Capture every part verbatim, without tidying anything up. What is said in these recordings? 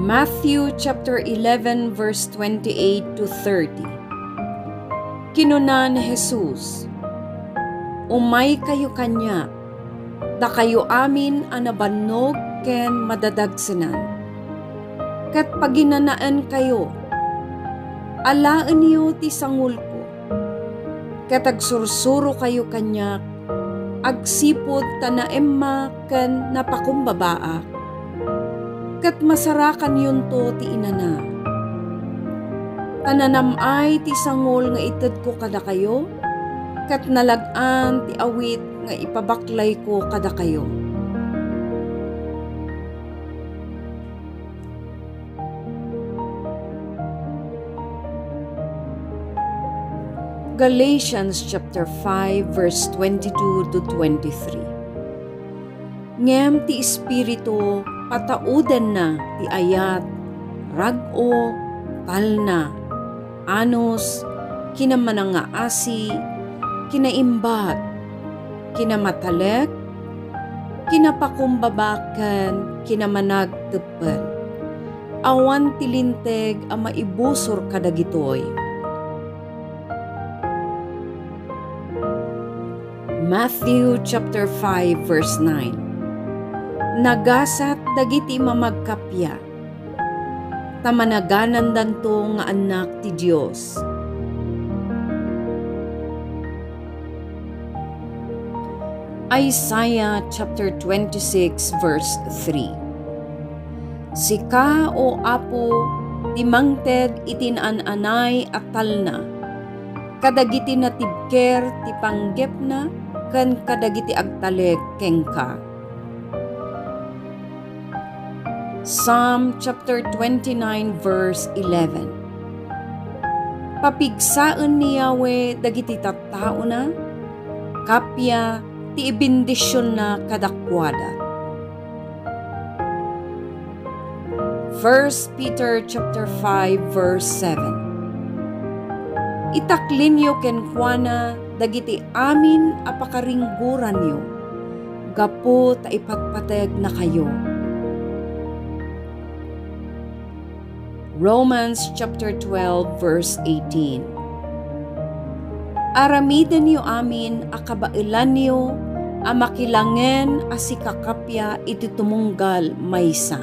Matthew chapter eleven, verse twenty-eight to thirty. Kinuna ni Jesus, "Umaykayo kaniak, dakayo amin a nabannog ken madadagsenan, ket paginanaenkayo. Alaenyo ti sangulko, ket agsursurokayo kaniak agsipud ta naemma ken napakumbabaak, ket masarakanyonto ti inana. Ta nanam-ay ti sangol nga itedko kadakayo, ket nalag-an ti awit nga ipabaklayko kadakayo." Galatians chapter five, verse twenty-two to twenty-three. Ngem ti Espiritu, pataudenna ti ayat, rag-o, talna, anus, kinamanangaasi, kinaimbag, kinamatalek, kinapakumbaba, ken kinamanagteppel. Awan ti linteg a maibusor kadagitoy. Matthew chapter five, verse nine. Nagasat dagiti mamagkappia, ta managanandanto nga annak ti Dios. Isaiah chapter twenty-six, verse three. Sika, O Apo, ti mangted iti naan-anay a talna, kadagiti natibker ti panggepna ken kadagiti agtalek kenka. Psalm chapter twenty-nine, verse eleven. Papigsaen ni Yahweh dagiti tattaona, kappia ti ibendisionna kadakuada. First Peter chapter five, verse seven. Itaklinyo kenkuana dagiti amin a pakaringgoranyo gapu ta ipatpategnakayo. Romans chapter twelve, verse eighteen. Aramidenyo amin a kabaelanyo a makilangen a sikakappia iti tumunggal maysa.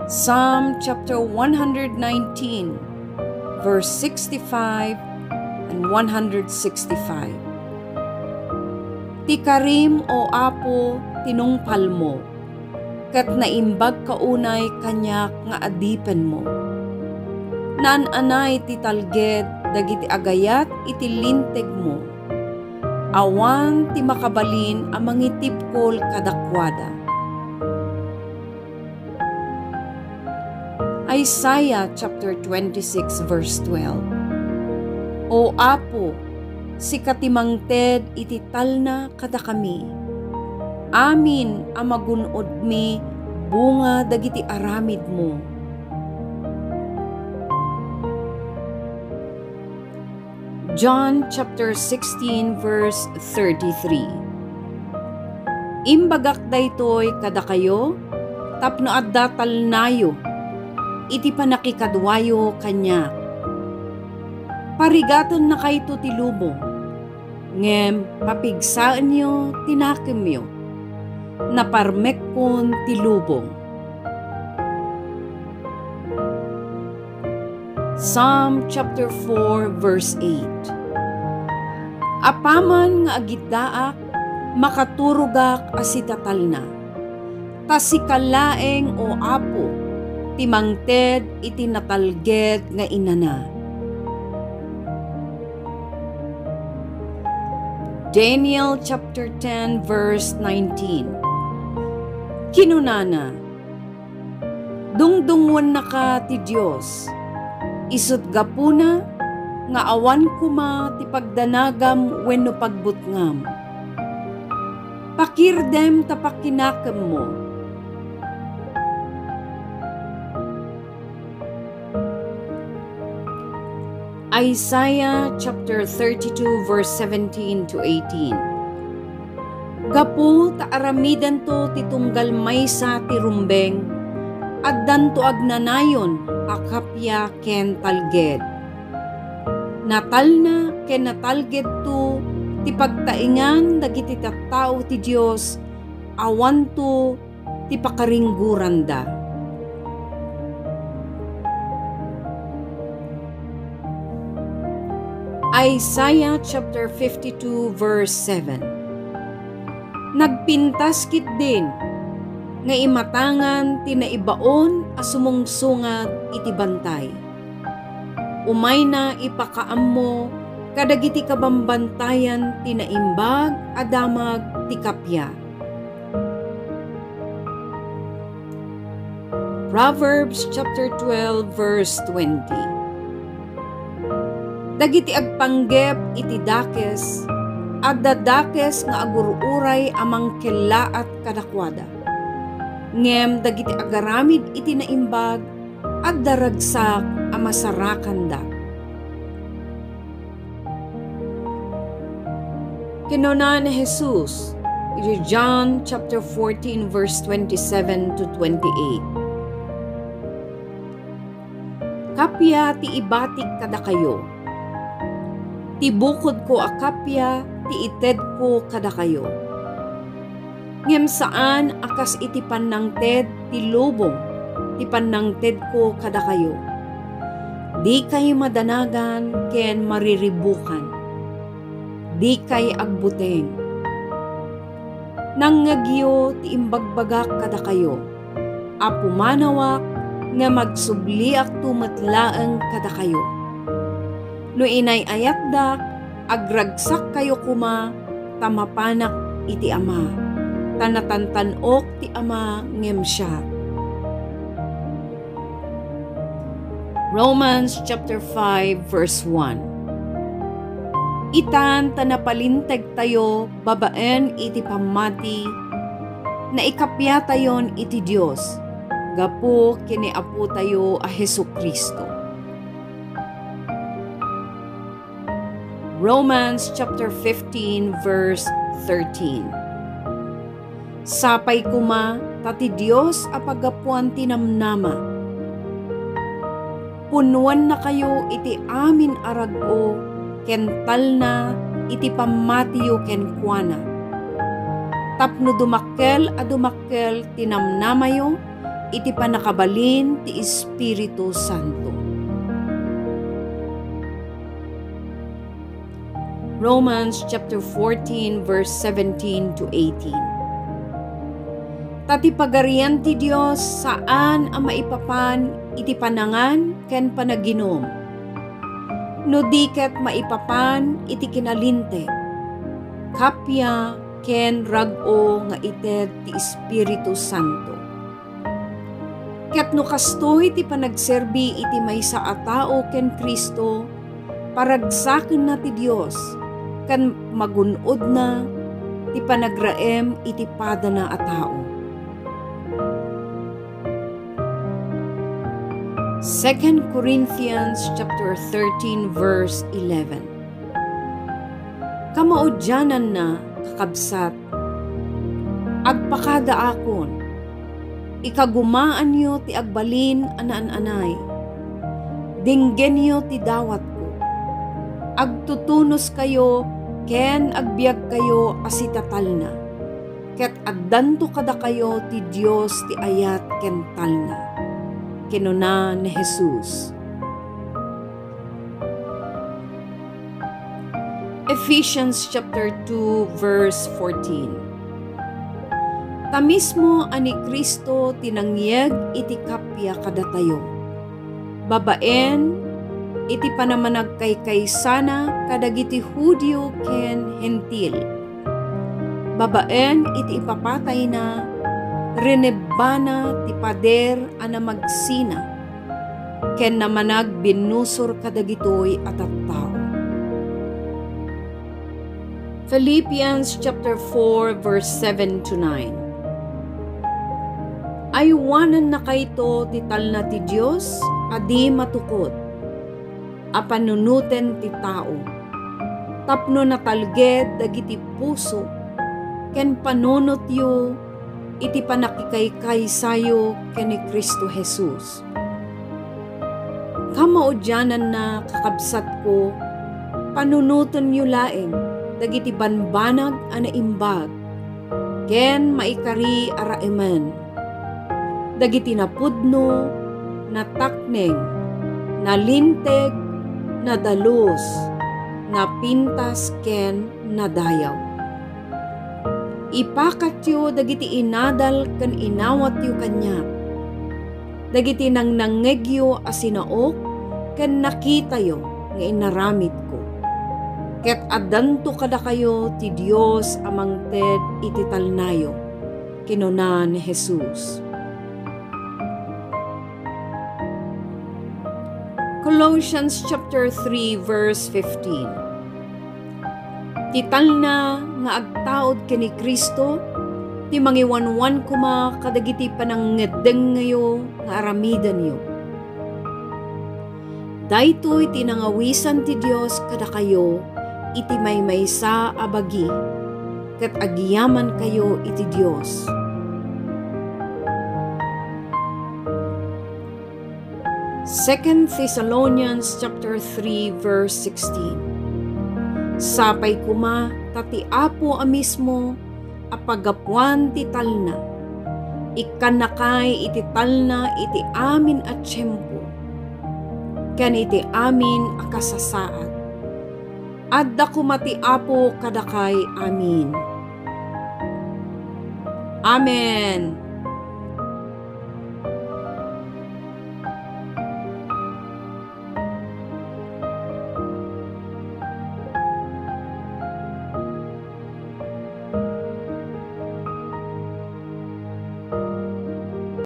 Psalm chapter one hundred nineteen, verse sixty-five and one hundred sixty-five. Ti karim, O Apo, tinungpalmo, ket naimbagka unay kaniak nga adipenmo. Naan-anay ti talged dagiti agayat iti lintegmo. Awan ti makabalin a mangitibkol kadakuada. Isaiah chapter twenty-six, verse twelve. O Apo, sika ti mangted iti talna kadakami. Amin a magun-odmi bunga dagiti aramidmo. John chapter sixteen, verse thirty-three. Imbagak daytoy kadakayo tapno adda talnayo iti pannakikaduayo kaniak. Parigatennakayto ti lubong, ngem papigsaenyo ti nakemyo. Naparmekkon ti lubong. Psalm chapter four, verse eight. Apaman nga agiddaak, makaturogak a sitatalna. Ta sika laeng, O Apo, ti mangted iti natalged nga inana. Daniel chapter ten, verse nineteen. Kinunana, "Dungdungwennaka ti Dios, isut' gapuna nga awan koma ti pagdanagam wenno pagbutngam. Pakirdem ta pakinakemmo." Isaiah chapter thirty-two, verse seventeen to eighteen. Gapu ta aramidento ti tunggal maysa ti rumbeng, addanto agnanayon a kappia ken talged. Natalna ken natalgedto ti pagtaengan dagiti tattao ti Dios, awanto ti pakaringguranda. Isaiah chapter fifty-two, verse seven. Nagpintas ketdin nga imatangan ti naibaon a sumungsungad iti bantay. Umayna ipakaammo kadagiti kabambantayan ti naimbag a damag ti kappia. Proverbs chapter twelve, verse twenty. Dagiti agpanggep iti dakes, adda dakes nga agur-uray a mangkellaat kadakuada. Ngem dagiti agaramid iti naimbag, adda ragsak a masarakanda. Kinuna ni Jesus iti John chapter fourteen, verse twenty-seven to twenty-eight, "Kappia ti ibatik kadakayo. Ti bukodko a kappia ti itedko kadakayo. Ngem saan a kas iti pannangted ti lubong ti pannangtedko kadakayo. Dikay madanagan ken mariribukan. Dikay agbuteng. Nangngegyo ti imbagbagak kadakayo, a pumanawak ngem agsubliakto met laeng kadakayo. No inay-ayatdak, agragsakkayo koma ta mapanak iti Ama, ta natantan-ok ti Ama ngem siak." Romans chapter five, verse one. Itan ta napalintegtayo babaen iti pammati, naikappiatayon iti Dios gapu ken ni Apotayo a Jesu-Cristo. Romans chapter fifteen, verse thirteen. Sapay koma ta ti Dios a paggapuan ti namnama, punnuannakayo iti amin a rag-o ken talna iti pammatiyo kenkuana, tapno dumakkel a dumakkel ti namnamayo iti pannakabalin ti Espiritu Santo. Romans chapter fourteen, verse seventeen to eighteen. Ta ti Pagarian ti Dios saan a maipapan iti panangan ken panaginum, no di ket maipapan iti kinalinteg, kappia ken rag-o nga ited ti Espiritu Santo. Ket no kastoy ti panagserbi iti maysa a tao ken Cristo, paragsakenna ti Dios, ken magun-odna ti panagraem iti padana a tao. Second Corinthians chapter thirteen, verse eleven. Kamaudiananna, kakabsat, agpakadaakon, ikagumaanyo ti agbalin a naan-anay. Dinggenyo ti dawatko. Agtutunoskayo ken agbiagkayo a sitatalna, ket addanto kadakayo ti Dios ti ayat ken talna, kinuna ni Jesus. Ephesians chapter two, verse fourteen. Ta mismo a ni Cristo ti nangyeg iti kappia kadatayo, babaen iti panamanagkaykaysana kadagiti Judio ken Hentil, babaen iti ipapatayna, rinebbana ti pader a namagsina, ken namanagbinnusor kadagitoy a tattao. Philippians chapter four, verse seven to nine. Aywanannakayto ti talna ti Dios a di matukod a panunoten ti tao, tapno natalged dagiti puso ken panunotyo iti pannakikaykaysayo ken ni Cristo Jesus. Kamaudiananna, kakabsatko, panunotenyo laeng dagiti banbanag a naimbag ken maikari a raemen, dagiti napudno, natakneng, nalinteg, nadalus, napintas ken nadayaw. Ipakatyo dagiti inadal ken inawatyo kaniak, dagiti nangnangngegyo a sinaok ken nakitayo nga inaramidko. Ket addanto kadakayo ti Dios a mangted iti talnayo, kinuna ni Jesus. Colossians chapter three, verse fifteen. Ti talna nga agtaud ken ni Cristo ti mangiwanwan koma kadagiti panangngeddengngayo nga aramidenyo. Daytoy ti nangawisan ti Dios kadakayo iti maymaysa a bagi, ket agyamankayo iti Dios. Second Thessalonians chapter three, verse sixteen. Sapay koma ta ti Apo a mismo a paggapuan ti talna, ikkannakay iti talna iti amin a tiempo ken iti amin a kasasaad. Adda koma ti Apo kadakay amin. Amen.